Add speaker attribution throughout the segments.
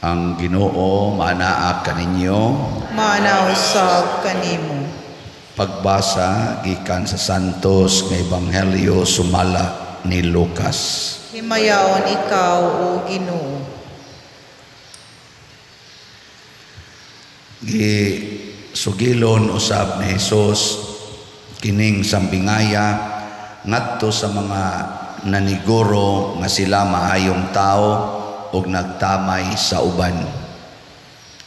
Speaker 1: Ang Ginoo maanaa kaninyo.
Speaker 2: Maana usab kanimo.
Speaker 1: Pagbasa gikan sa Santos nga Ebanghelyo sumala ni Lucas.
Speaker 2: Himayaon ikaw, o Ginoo.
Speaker 1: Gi sugilon usab ni Hesus kining sambingaya ngadto sa mga naniguro nga sila maayong tawo ug nagtamay sa uban.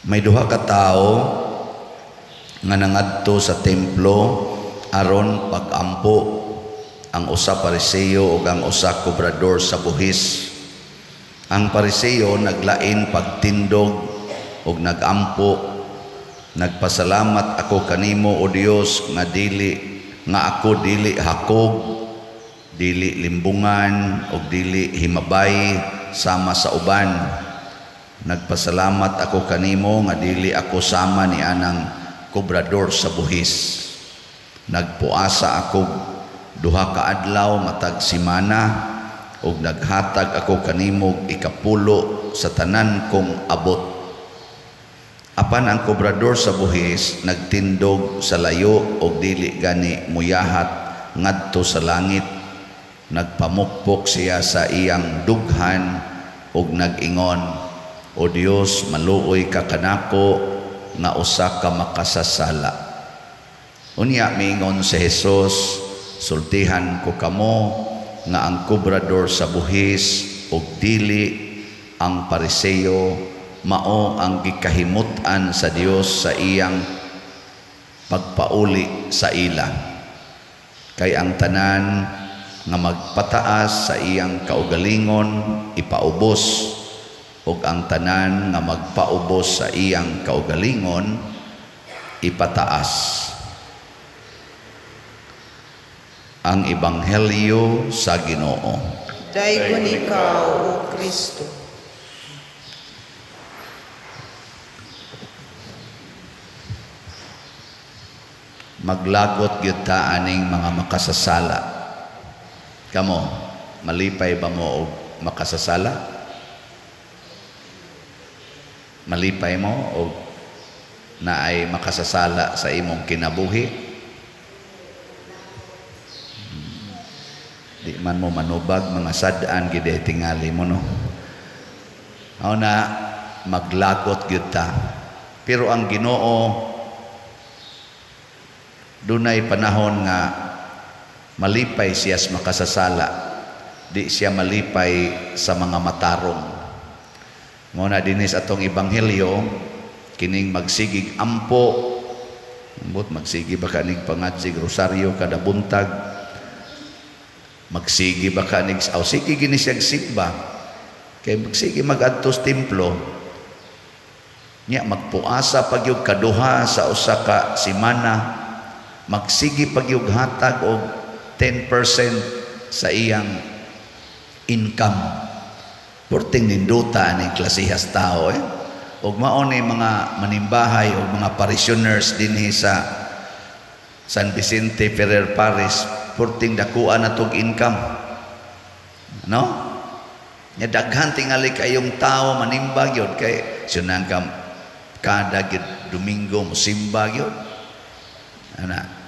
Speaker 1: May duha ka tawo nga nangadto sa templo aron pag-ampo, ang usa Pariseo ug ang usa kobrador sa buhis. Ang Pariseo naglain pagtindog ug nagampo, "Nagpasalamat ako kanimo, o Dios, nga dili nga ako dili hakog, dili limbungan ug dili himabay sama sa uban. Nagpasalamat ako kanimo nga dili ako sama ni anang kobrador sa buhis. Nagpuasa ako duha ka adlaw matag semana ug naghatag ako kanimo og ikapulo sa tanan kong abot." Apan ang kobrador sa buhis nagtindog sa layo og dili gani muyahat ngadto sa langit. Nagpamukpok siya sa iyang dughan ug nag-ingon, 'O Dios, maluoy ka kanako nga usa ka makasasala.' Unya miingon si Jesus, 'Sultihan ko kamo nga ang kobrador sa buhis ug dili ang Pariseo mao ang gikahimut-an sa Dios sa iyang pagpauli sa ila. Kay ang tanan nga magpataas sa iyang kaugalingon ipaubos, ug ang tanan nga magpaubos sa iyang kaugalingon ipataas.'" Ang Ebanghelyo sa Ginoo.
Speaker 2: Daygon ikaw, O Kristo.
Speaker 1: Maglagot gyud ta aning mga makasasala. Kamo, malipay ba mo og makasasala? Malipay mo og naay makasasala sa imong kinabuhi? Di man mo manubag, mga sad-an gid tingali mo, no. Mao na maglagot gyud ta. Pero ang Ginoo dunay panahon nga malipay siya sa makasasala, di siya malipay sa mga matarong. Mao na dinhi sa atong ebanghelyo kining magsigig ampo, ambot magsigi ba ka nig pangadsig rosaryo kada buntag, magsigi ba ka nig aw sige gini siya simba, kay magsigi magadto sa templo nya, magpuasa pagyud kaduha sa usa ka semana, magsigi pagyud hatag og 10% sa iyang income. Porting ninduta ning klasehas tao. Ug mao ni mga manimbahay o mga parishioners dinhi sa San Vicente Ferrer Parish, porting dakuan na tog income, no? Nya daghan tingali kayong tao manimba gyud kay sunan ka kada gyud Domingo mosimba gyud ana.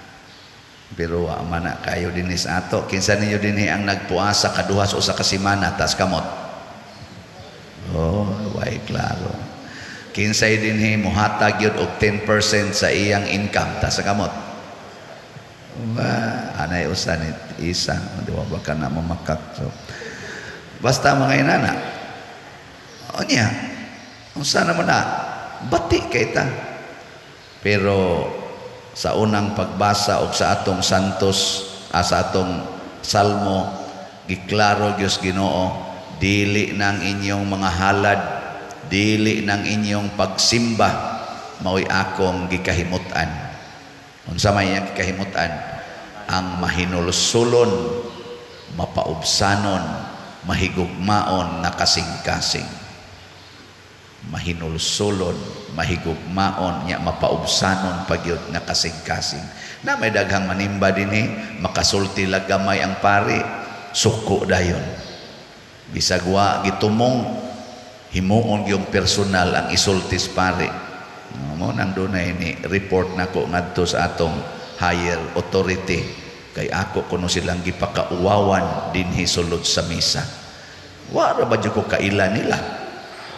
Speaker 1: Pero wa man na kayo dinhi sa ato. Kinsa ninyo dinhi ang nagpuasa kaduha sa usa ka semana? Tas kamot. Oh, way klaro. Kinsay dinhi mohatag gyud og 10% sa iyang income? Tas kamot. Ba, anay usa ni isa, di ba ka na mamakak. So, basta mga inana. O niya, unsa naman na, bati kay ta. Pero sa unang pagbasa og sa atong santos, sa atong salmo, giklaro Dios Ginoo, dili nang inyong mga halad, dili nang inyong pagsimba mao'y akong gikahimut-an. Unsa may iyang gikahimut-an? Ang mahinulsulon, mapaubsanon, mahigugmaon nga kasing-kasing. Mahinulsulon, mahigugmaon nya mapaubsanon pagyud nga kasing-kasing. Na may daghang manimba dinhi, makasulti lang gamay ang pari, suko dayon. Bisag wa gitumong, Himuon yung personal ang isultis pare. No, mo nang dunay ni report nako ngadto sa atong higher authority kay ako kuno silang gipakauwawan dinhi sulod sa misa. Wa ra ba jud ko kaila nila?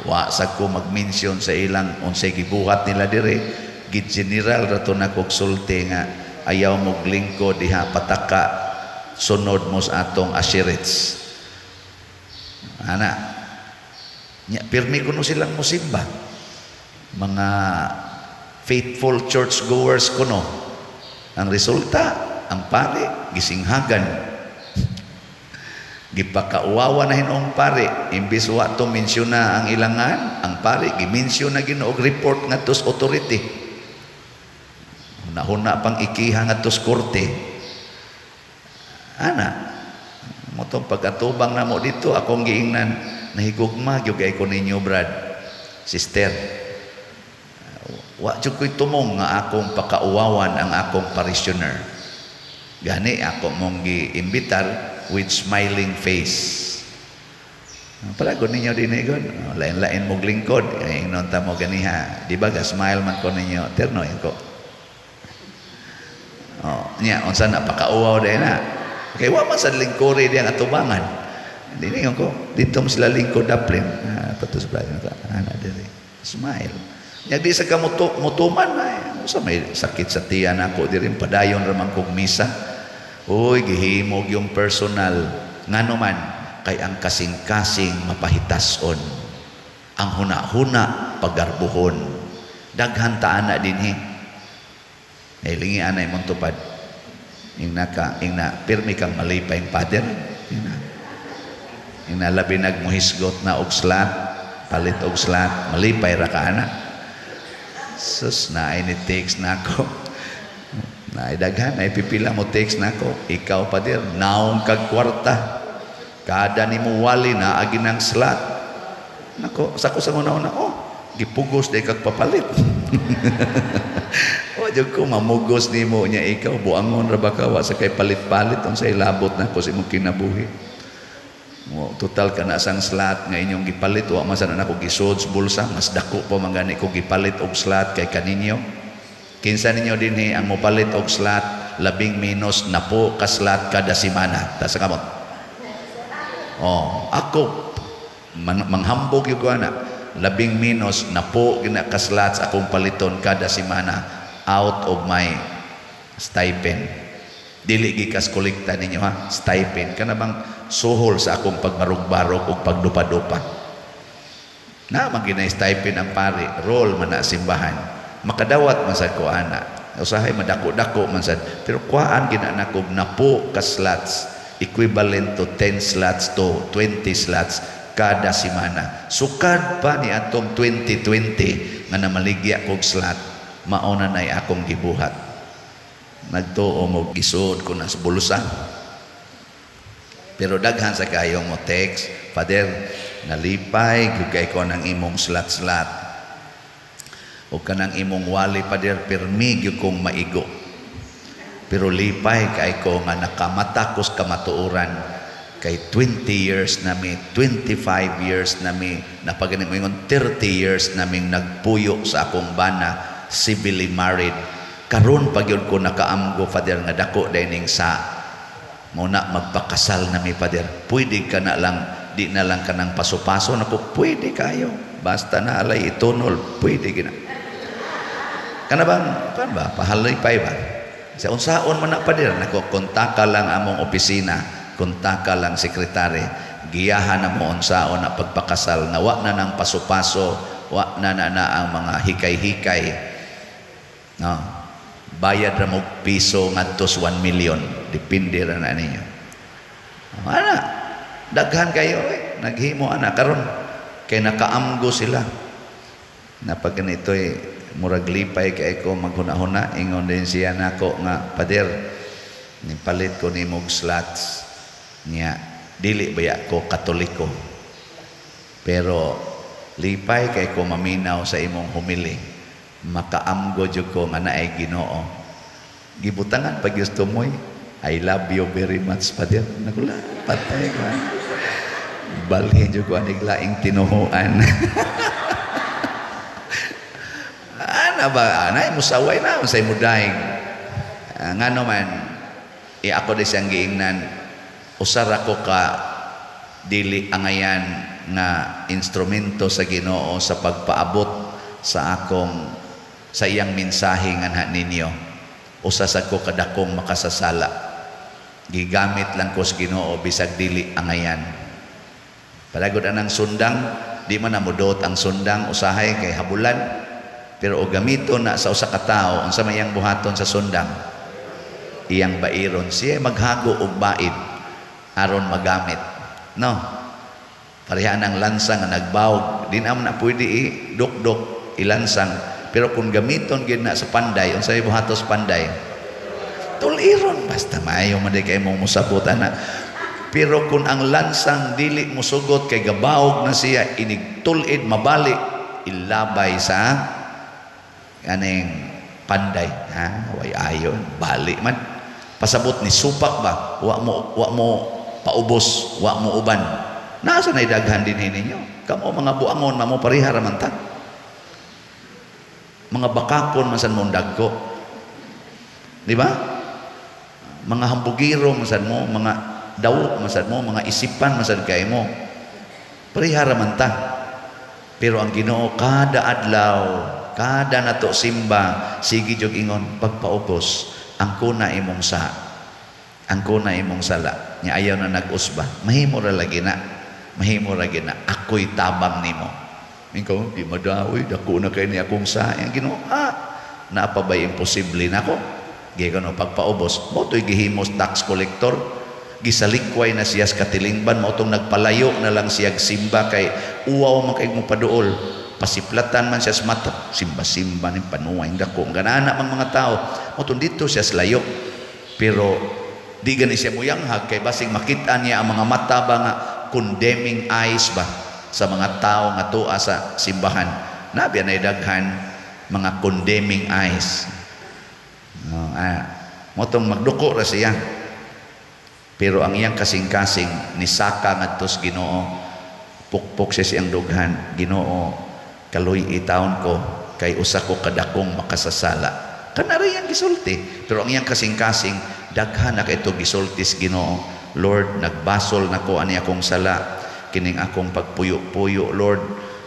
Speaker 1: Wa sa ko mag-mention sa ilang unsay gibuhat nila dire. Gi-general ra to nako og sulti nga ayaw mo lingkod diha, pataka, sunod mo sa atong usherates. Ana. Nya pirmi kuno silang musimba. Mga faithful church goers kuno. Ang resulta, ang pare gisinghagan. Gipakauwawa na hinuong pare, imbis wa to mensyona ang ilangan, ang pare gimensyon na Ginoo, report ngadto sa authority. Huna-huna pang ikiha ngadto sa korte. Ana, mo tong pag-atubang namo dito, akong giingnan, nahigugma gyud kay ko ninyo, brad, sister. Wa jud ko'y tumong nga akong pakauwawan ang akong parishioner. Gani ako mong giimbitar with smiling face. Palagon ninyo din eh, lain-lain mong lingkod. Ay, ingnon ta mo ganiha. Di ba ga smile man ko ninyo? Terno ko. Oh, nya unsa na pakauwaw dai na. Kay wa man sa lingkuri diyang atubangan. Dili ko dito mo sila lingkod daplin. Ah, patos ba ana diri. Smile. Nya di sa kamuto mutuman ay unsa may sakit sa tiyan ako diri, padayon ra man kog misa. Uy, gihimog yung personal. Ngano man kay ang kasing-kasing mapahitason. Ang huna-huna pagarbuhon. Daghan ta ana dinhi. Ay lingi anay mong tupad. Ing naka, ing na, pirmi kang malipay, Father. Ing na labi nagmuhisgot na og slat, palit og slat, malipay ra ka ana. Sus, na ay ni text na ako. Na daghan ay pipila mo text na ako. Ikaw, Pader, naong kag kwarta. Kada ni mo wali na agi ng slat. Nako, sa ko sa una-una, oh, gipugos day kag papalit. O, jud ko mamugos nimo nya ikaw buangon ra ba ka, wa sa kay palit-palit, unsay labot na ko sa imong kinabuhi. Mo total kana sang slat nga inyong gipalit, wa man sana nako gisod sa bulsa, mas dako pa man gani ko gipalit og slat kay kaninyo. Kinsa ninyo dinhi ang mopalit og slat labing minus napo ka slat kada semana? Ta sa kamot. Oh, ako man, manghambog yung ana. Labing minus napo gina ka slots akong paliton kada semana out of my stipend. Dili gikas kolekta ninyo ha, stipend. Kana bang suhol sa akong pagbarog-barog o pagdupa-dupa. Na man ginay stipend ang pari, role man na simbahan. Makadawat man sad ko ana. Usahay madako-dako man sad. Pero kuhaan gina nako napo ka slots, equivalent to 10 slots to 20 slots kada semana. Sukad pa ni atong 2020 nga namaligya kog slot, mao na nay akong gibuhat. Nagtuo mo gisud ko na sa bulsa. Pero daghan sa kayong mo text, "Father, nalipay gyud kay ko ng imong slat-slat. O kanang imong wali, Father, pirmi gyud kong maigo. Pero lipay kay ko nga nakamata ko sa kamatuoran kay 20 years na mi, 25 years na mi, napaganin mo ingon 30 years na ming nagpuyo sa akong bana, civilly married. Karon pa gyud ko nakaamgo, Father, nga dako dining sa muna magpakasal na mi, Father. Pwede ka na lang, di na lang ka ng paso-paso nako, pwede kayo. Basta na alay itunol, pwede gina." Kana bang, kan ba, pahalipay ba? Sa unsaon man na, Pader? Nako, kontaka lang among opisina, kontaka lang sekretary, giyahan na mo unsaon na pagpakasal nga wa na ng paso-paso, wa na na, na ang mga hikay-hikay. No. Bayad ra mo piso ngadto sa 1 million, depende ra na ninyo. Ana, daghan kayo eh. Naghimo ana karon kay nakaamgo sila. Na pag ganito eh, murag lipay kay ko maghuna-huna, ingon din siya nako nga, "Pader, nipalit ko nimo og slots niya, dili baya ko Katoliko. Pero lipay kay ko maminaw sa imong humili. Makaamgo jud ko nga naay Ginoo." Gibutangan pag gusto mo, "I love you very much, Pader." Nagula, patay ka. Magbalhin jud ko anig laing tinuhuan. Ana ba, ana musaway na unsay mudaig. Ngano man ako di siyang giingnan, usar ako ka dili angayan nga instrumento sa Ginoo sa pagpaabot sa akong sa iyang mensahe nganha ninyo. Usa sa ko kadakong makasasala. Gigamit lang ko sa Ginoo bisag dili angayan. Palagod anang sundang, di man na mudot ang sundang usahay kay habulan. Pero og gamiton na sa usa ka tawo, unsa may iyang buhaton sa sundang? Iyang bairon. Siya maghago og baid aron magamit. No? Pareha ang lansang nga nagbawog, di na man na pwede i-dukdok ilansang. Pero kung gamiton gyud na sa panday, unsa may buhatos panday? Tuliron, basta maayo man di kay mong musabot ana. Pero kung ang lansang dili musugot kay gabawog na siya, inig tulid mabali, ilabay sa aning panday, ha, way ayon, bali man. Pasabot ni supak ba, wa mo paubos, wa mo uban. Nasa na daghan din ninyo. Kamo mga buangon, mamo pareha ra man ta. Mga bakakon man san mong dagko. Di ba? Mga hambugiro man sad mo, mga dawo man sad mo, mga isipan man sad kay mo. Pareha ra man ta. Pero ang Ginoo kada adlaw, kada nato simba, sige jud ingon pagpaubos, ang kuna imong sa, ang kuna imong sala. Nya ayaw na nag-usba. Mahimo ra lagi na. Mahimo ra gyud na. Ako'y tabang nimo. Ikaw, di madaoy, dako na kay ni akong sa. Ang Ginoo, naa pa ba'y imposible nako? Gikan no, pagpaubos, mao to'y gihimos tax collector. Gisalikway na siya sa katilingban, mao tong nagpalayo na lang siya simba kay uwaw man kay mo paduol. Pasiplatan man siya sa mata, simba-simba ning panuway dako. Ganana mang mga tao, mao tong dito siya sa layo. Pero di gani siya muyanghag kay basig makita niya ang mga mata ba nga condemning eyes ba sa mga tao nga tuwa sa simbahan. Nabi na daghan mga condemning eyes. No, mao tong magduko ra siya. Pero ang iyang kasing-kasing nisaka ngadto sa Ginoo, pukpok siya siyang dughan, "Ginoo, kaluy taon ko kay usa ko kadakong makasasala." Kana ra iyang gisulti, pero ang iyang kasing-kasing daghan na kay ito gisulti sa Ginoo. "Lord, nagbasol nako ani akong sala, kining akong pagpuyo-puyo, Lord,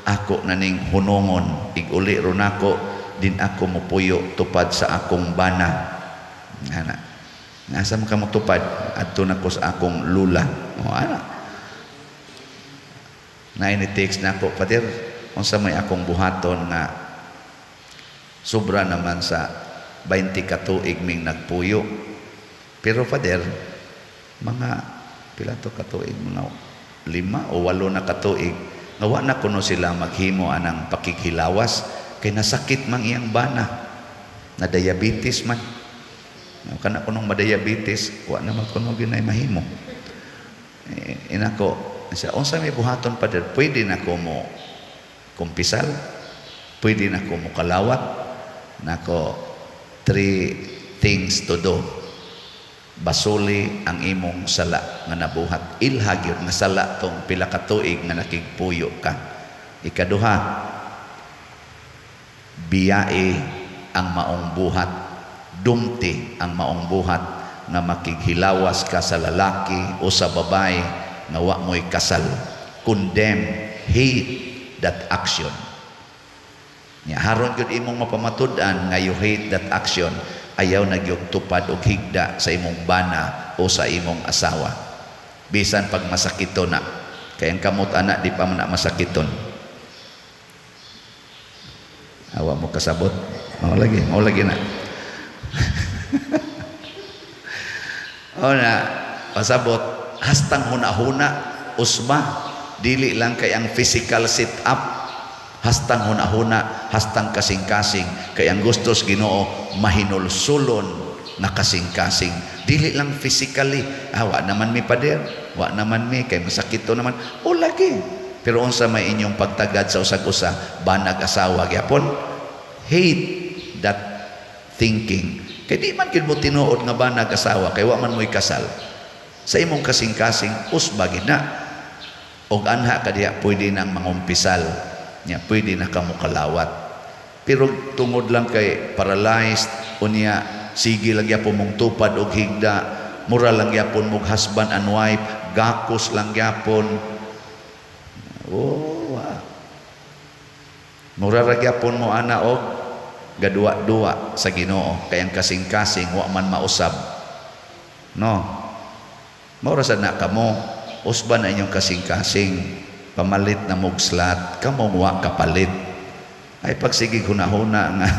Speaker 1: ako na ning hunongon, iguli ro nako, din ako mopuyo tupad sa akong bana." Ana. Nasa man ka motupad? "Adto na ko sa akong lula." O ana. Na ini-text na ako, "Pader, unsa may akong buhaton nga sobra naman sa 20 katuig ming nagpuyo?" Pero Pader, mga pila to katuig, mga 5 o 8 na katuig, nga wa na kuno sila maghimo anang pakighilawas kay nasakit mang iyang bana, na diabetes man. Kana kunong madiabetes, wa naman kuno ginay mahimo. Eh, inako, siya, "Unsa may buhaton, Pader? Pwede na ko mo kumpisal, pwede na ko mo kalawat." Nako, three things to do. Basuli ang imong sala nga nabuhat. Ilha gyud nga sala tong pila ka tuig nga nakigpuyo ka. Ikaduha, biyae ang maong buhat, dumti ang maong buhat nga makighilawas ka sa lalaki o sa babae nga wa mo'y kasal. Condemn, hate that action. Nya haron gyud imong mapamatud-an nga you hate that action, ayaw na gyud tupad og higda sa imong bana o sa imong asawa. Bisan pag masakiton na. Kay ang kamot ana di pa man na masakiton. Awa mo kasabot. Mao lagi na. O na, pasabot, hastang huna-huna, usba, dili lang kay ang physical sit-up, hastang huna-huna, hastang kasing-kasing, kay ang gustos Ginoo mahinulsulon na kasing-kasing. Dili lang physically, wa naman mi, Pader, wa naman mi, kay masakit to naman, o lagi. Pero unsa may inyong pagtagad sa usag-usa, banag asawa gyapon, hate that thinking. Kay di man gyud mo tinuod nga banag asawa kay wa man mo'y kasal. Sa imong kasing-kasing usba gid na. Og anha ka diha pwede nang mangumpisal nya, pwede na kamo kalawat. Pero tungod lang kay paralyzed, unya sige lang gyapon mong tupad og higda, mura lang gyapon mog husband and wife, gakos lang gyapon. Oh, wa. Mura ra gyapon mo ana og gaduwa-duwa sa Ginoo kay ang kasing-kasing wa man mausab. No. Mao ra sad na kamo, usban na inyong kasing-kasing, pamalit na mog slot, kamo wa kapalit. Ay pagsigig hunahuna nga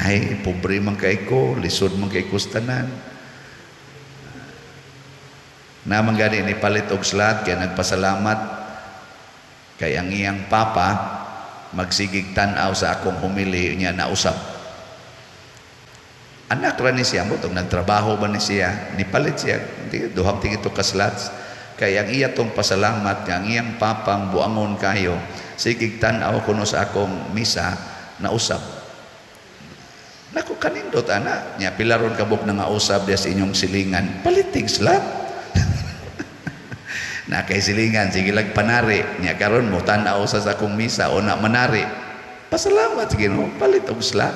Speaker 1: ay pobre man kay ko, lisod man kay kustanan. Naman gani ni palit og slot kay nagpasalamat kay ang iyang papa magsigig tan-aw sa akong humili niya nausab. Anak ra ni siya mo tong nagtrabaho ba ni siya, nipalit siya, di duhang tingito ka slots. Kay ang iya tong pasalamat nga ang iyang papang buangon kayo, sigig tan-aw kuno sa akong misa nausab. Nako, kanindot ana, nya pila ron kabuk na nga usab diya sa inyong silingan, palitig slot. Na kay silingan sige lag panari nya karon mo tan-aw sa akong misa o na manari. Pasalamat sa Ginoo, palit og slot.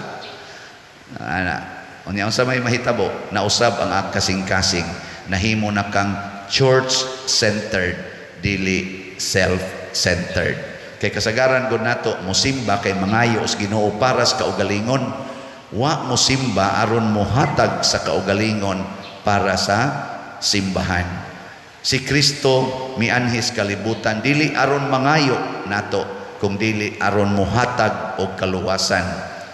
Speaker 1: Ana, unya unsa may mahitabo, nausab ang kasing-kasing, nahimo na kang church-centered, dili self-centered. Kay kasagaran gud nato mosimba kay mangayo sa Ginoo para sa kaugalingon. Wa mosimba aron mohatag sa kaugalingon para sa simbahan. Si Kristo mianhis kalibutan dili aron mangayo nato, kung dili aron mohatag og kaluwasan.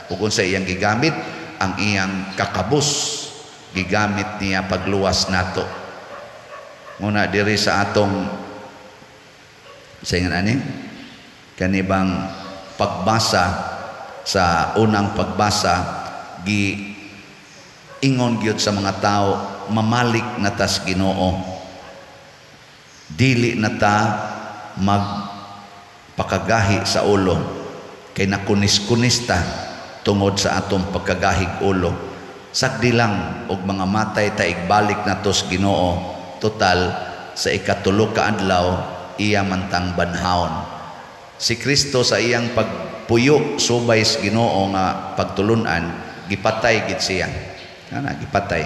Speaker 1: Ug unsa iyang gigamit? Ang iyang kakabus gigamit niya pagluwas nato. Muna diri sa atong sa ingon ani kanibang pagbasa, sa unang pagbasa, gi ingon gyud sa mga tao, mamalik na tas Ginoo, dili na ta magpakagahi sa ulo kay nakunis-kunis ta tungod sa atong pagkagahig ulo. Sagdi lang og mga matay ta, igbalik na tos Ginoo, total sa ikatulo ka adlaw iya mantang banhawon. Si Kristo sa iyang pagpuyo subay sa Ginoo nga pagtulunan, gipatay gid siya. Ana, gipatay,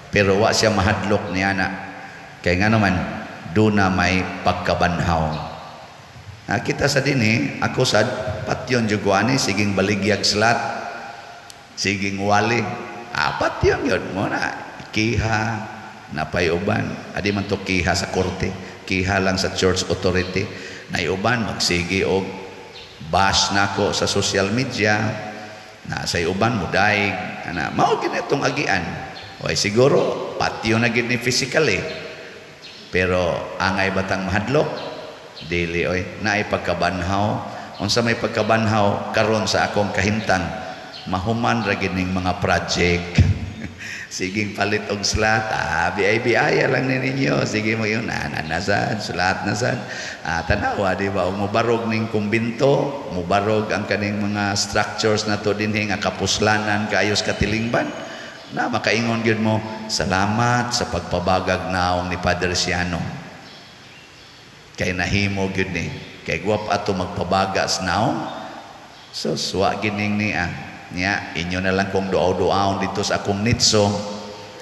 Speaker 1: pero wa siya mahadlok niana kay nga naman duna may pagkabanhaw. Kita sa dinhi, ako sad patyon jud ko ani, siging baligyag slot, siging wali. Patyon yun mo na kiha napay uban. Adi man to kiha sa korte, kiha lang sa church authority. Nay uban magsigi og bash nako sa social media, na sa uban mudaig ana. Mao gid itong agian. Oy, siguro patyo na gid ni physically, pero angay batang mahadlok? Dili oy, naay pagkabanhaw. Unsa may pagkabanhaw karon sa akong kahimtang? Mahuman ra gid ning mga project. Siging palit og slot, biay-biaya lang ni ninyo. Sige mo yun, na sad, slot na sad. Tanawa, di ba, og mubarog ning kumbinto, mubarog ang kaning mga structures na to dinhi nga kapuslanan kaayos katilingban. Na makaingon gyud mo, salamat sa pagpabagag naong ni Padre Siano. Kay nahimo gyud ni. Kay guwap ato magpabaga sa naong. So, suwa gining niya. Niya, inyo na lang kung duaw-duaw dito sa akong nitso.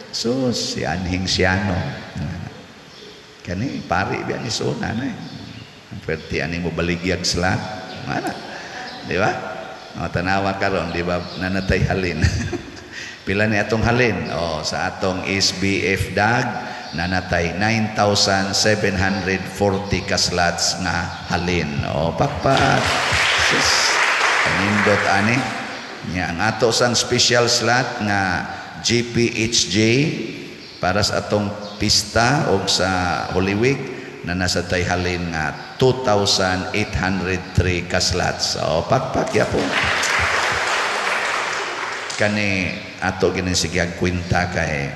Speaker 1: So, si Anhing Siano. Kani, pari biya ni Sona na eh. Ang pwerte ani mo baligyag sila. Mana? Di ba? O, tanawa karon, di ba? Nanatay halin. Pila ni atong halin? O, sa atong SBF DAG, nanatay 9,740 ka slots nga halin. O, pakpak. Sus, kanindot ani. Nya, ang ato sang special slot nga GPHJ para sa atong pista o sa Holy Week na nasa tay halin nga 2,803 ka slots. O, pakpak ya po. Kani ato gini sige kwenta kay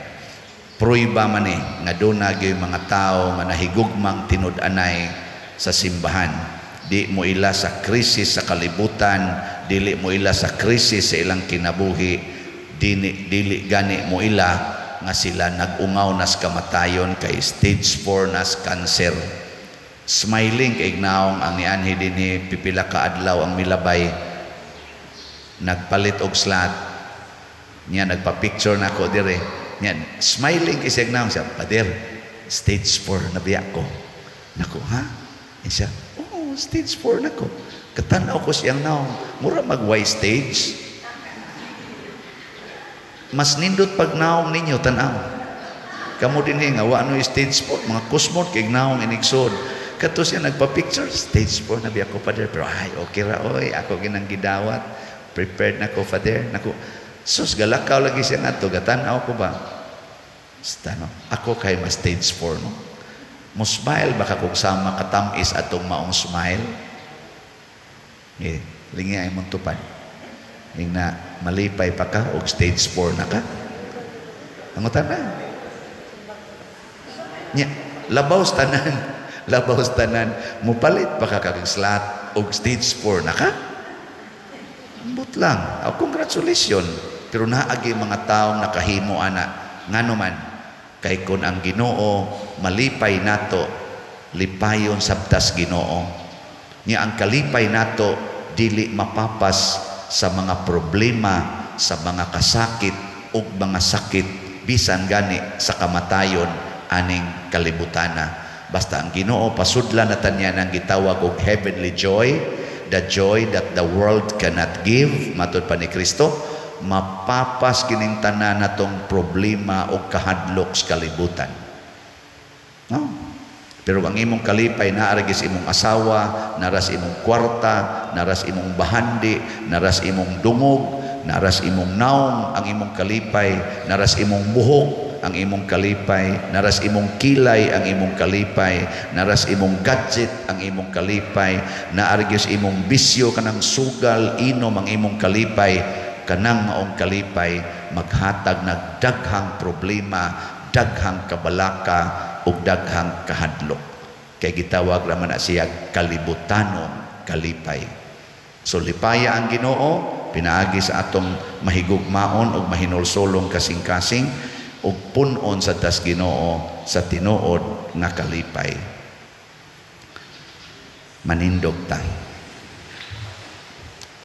Speaker 1: pruiba man ni nga duna gyud mga tao nga nahigugmang tinud-anay sa simbahan. Di mo ila sa krisis sa kalibutan, dili mo ila sa krisis sa ilang kinabuhi, dili, dili gani mo ila nga sila nag-ungaw nas kamatayon kay stage 4 nas cancer. Smiling kay naong ang nianhi dinhi pipila ka adlaw ang milabay, nagpalit og slot niya, nagpa-picture na ako dire niya, smiling kay siya naong siya, "Pader, stage 4 na biya ko." Nako, "Ha?" Niya siya, "Oh, stage 4 na ko." Katanaw ko siyang naong, mura mag Y stage. Mas nindot pag naong ninyo tanaw. Kamo din nga wa no stage 4, mga kusmot kay naong inigsod. Kato siya nagpa-picture, "Stage 4 na biya ko, Father." Pero ay, okay ra oy, ako ginang gidawat. Prepared na ko, Father. Nako, sus, galakaw lagi siya ngadto, gatan-aw ko ba? Basta, no? Ako kay ma stage 4, no? Mo smile ba ka kung sama katamis atong maong smile? Eh, lingi ay mong tupad. Ing na malipay pa ka og stage 4 na ka? Angutan na. Nya, labaw sa tanan, labaw sa tanan, mupalit pa ka kag slot og stage 4 na ka? Ambot lang. Oh, congratulations. Pero naagi mga taong nakahimo ana. Ngano man, kay kun ang Ginoo malipay nato, lipayon sabtas Ginoo. Nya ang kalipay nato dili mapapas sa mga problema, sa mga kasakit ug mga sakit, bisan gani sa kamatayon aning kalibutana. Basta ang Ginoo pasudlan na niya ng gitawag og heavenly joy, the joy that the world cannot give, matod pa ni Kristo, mapapas kining tanan natong problema o kahadlok sa kalibutan. No? Pero ang imong kalipay naa ra sa imong asawa, naras imong kwarta, naras imong bahandi, naras imong dungog, naras imong naong, ang imong kalipay, naras imong buhok, ang imong kalipay, naras imong kilay, ang imong kalipay, naras imong gadget, ang imong kalipay, naargyos imong bisyo kanang sugal, inom ang imong kalipay, kanang maong kalipay maghatag nag daghang problema, daghang kabalaka ug daghang kahadlok. Kay gitawag raman na siya kalibutanong kalipay. So lipaya ang Ginoo pinaagi sa atong mahigugmaon ug mahinulsolong kasing-kasing ug pun-on sa tas Ginoo sa tinuod nga kalipay. Manindog ta.